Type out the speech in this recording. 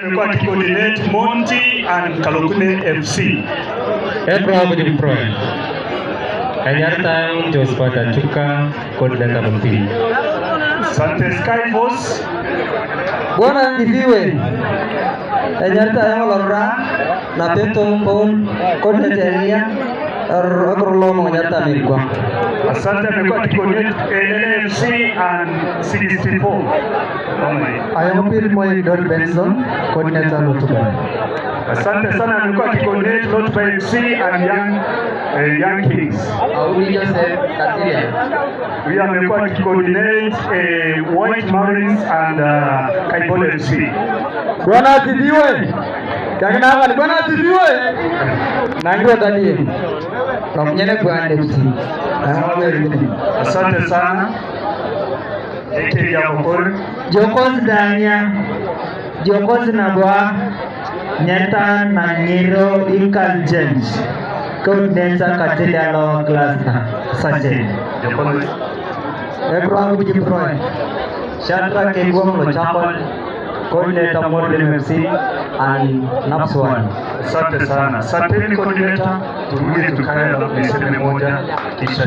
Amekuwa akicoordinate Monty and Kalokune FC. Abraham Jimproy. Enyarta Josphat Achuka, coordinator Monty. Asante, Skyforce. Bwana asifiwe. Enyarta Lorra na Peto Paul, coordinator Elia Okrolomo Nyarta Mirkwa. Asante, amekuwa akicoordinate LLFC and 64. I am Pir Moy Dor Benson, coordinator Lotuba. Asante sana, amekuwa akicoordinate Lotuba FC and Young Kings. Auli Joseph Katiria. Huyu amekuwa akicoordinate White Marines and Kaibole FC. Bwana asifiwe. Kakina hapa Bwana asifiwe. Nangiro Daniel. From Nyene Grand FC. Asante sana. AK Yakokore. Jokos Dania, Jokos Nabwa, Nyeta na Nyiro Ikan James. Coordinator Katilia Lower Class. Asante. Jokos. Abraham Jimproy. Shadrack Kegwam Lochapol, Coordinator Model FC and Napswan. Asante sana. Asanteni coordinator. Turudi tukae, alafu niseme moja kisha.